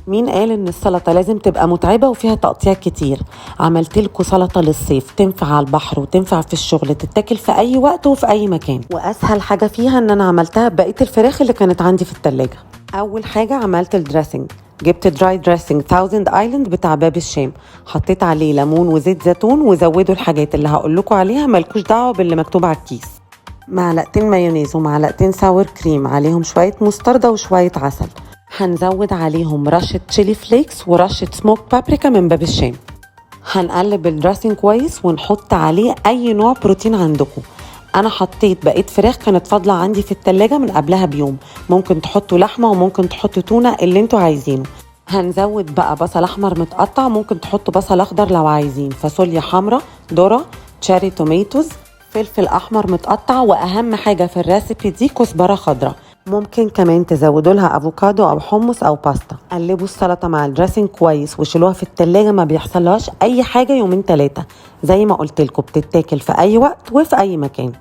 مين قال ان السلطة لازم تبقى متعبة وفيها تقطيع كتير؟ عملت لكم سلطة للصيف تنفع على البحر وتنفع في الشغل، تتاكل في اي وقت وفي اي مكان. واسهل حاجة فيها ان انا عملتها بقية الفراخ اللي كانت عندي في التلاجة. اول حاجة عملت ال dressing، جبت dry dressing Thousand Island بتاع باب الشام، حطيت عليه ليمون وزيت زيتون، وزودوا الحاجات اللي هقول لكم عليها، ملكوش دعوه باللي مكتوب على الكيس. معلقتين مايونيز ومعلقتين sour cream، عليهم شوية مستردة وشوية عسل. هنزود عليهم رشة chili flakes ورشة smoked paprika من باب الشام. هنقلب ال dressing كويس ونحط عليه اي نوع بروتين عندكم. انا حطيت بقية فراخ كانت فاضلة عندي في التلاجة من قبلها بيوم، ممكن تحطوا لحمة وممكن تحطوا تونة، اللي انتوا عايزينه. هنزود بقى بصل احمر متقطع، ممكن تحطوا بصل اخضر لو عايزين، فاصوليا حمراء، ذره، cherry tomatoes، فلفل احمر متقطع، واهم حاجة في ال recipe دي كزبره خضراء. ممكن كمان تزودوا لها افوكادو او حمص او باستا. قلبوا السلطة مع ال dressing كويس وشيلوها في التلاجة، ما بيحصلهاش اي حاجة يومين ثلاثة. زي ما قلت لكم بتتاكل في اي وقت وفي اي مكان.